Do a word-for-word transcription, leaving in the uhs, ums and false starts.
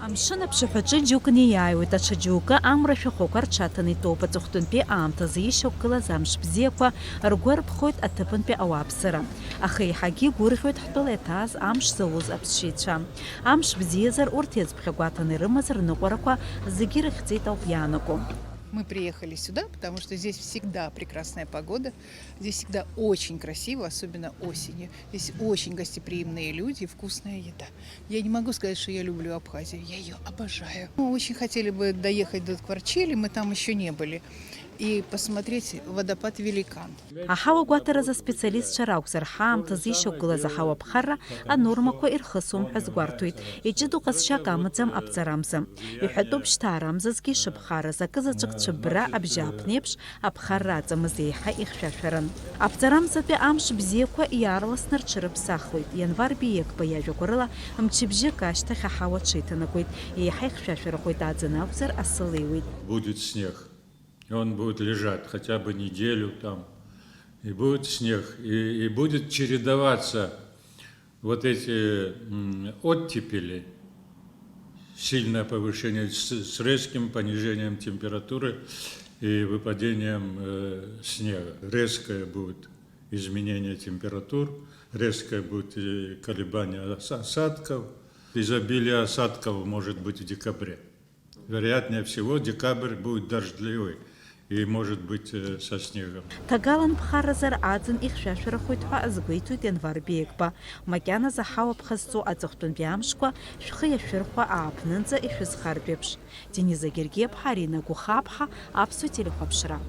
Амшын аԥшаҳәаҿы џьоук неиааиуеит, аҽа џьоукы амра шәахәақәа рҽаҭаны итәоуп. Аҵыхәтәантәи аамҭазы ишьақәгылаз амш бзиақәа ргәы арԥхоит аҭыԥантәи ауааԥсыра. Аха еиҳагьы игәырӷьоит ҳтәыла иаҭааз амш зауз аԥсшьаҩцәа. Амш бзиазар, урҭ иазԥхьагәаҭаны ирымаз рныҟәарақәа зегьы ирыхьӡеит ауп иаанаго. Мы приехали сюда, потому что здесь всегда прекрасная погода, здесь всегда очень красиво, особенно осенью. Здесь очень гостеприимные люди, вкусная еда. Я не могу сказать, что я люблю Абхазию, я ее обожаю. Мы очень хотели бы доехать до Кварчели, мы там еще не были, и посмотреть водопад Великан. Аҳауа гәаҭаразы аспециалистцәа ракәзар, ҳаамҭазы ишьақәгылаз аҳауа ԥхарра анормақәа ирхысуам ҳәа азгәарҭоит. Иҷыдоу ҟазшьак амаӡам аԥҵарамза. Иҳәатәуп, шьҭаарамзазгьы ишыԥхараз, акызаҵәык цәыббра абжьааԥнеиԥш, аԥхарра аҵамыз еиҳа ихьшәашәарын. Аԥҵарамзатәи амш бзиақәа иаарласны рҽырыԥсахуеит. Ианвар Биекба иажәақәа рыла, мчыбжьык ашьҭахь аҳауа аҽеиҭанакуеит, еиҳа ихьшәашәарахоит, аӡын акәзар, асы леиуеит. Будет снег. И он будет лежать хотя бы неделю там. И будет снег. И, и будет чередоваться вот эти, м, оттепели, сильное повышение с, с резким понижением температуры и выпадением, э, снега. Резкое будет изменение температур, резкое будет, э, колебание ос-, осадков. Изобилие осадков может быть в декабре. Вероятнее всего, декабрь будет дождливый и, может быть, э, со снегом. Ҭагалан ԥхарразар аӡын ихьшәашәарахоит ҳәа азгәеиҭоит Ианвар Биекба. Макьаназы аҳауа ԥхазҵо аҵыхәтәантәи амшқәа шәхы иашәырхәа ааԥнынӡа ишәызхартә еиԥш. Дениза Гергиаԥҳа, Арина Гәыхааԥҳа, Аԥсуа телехәаԥшра.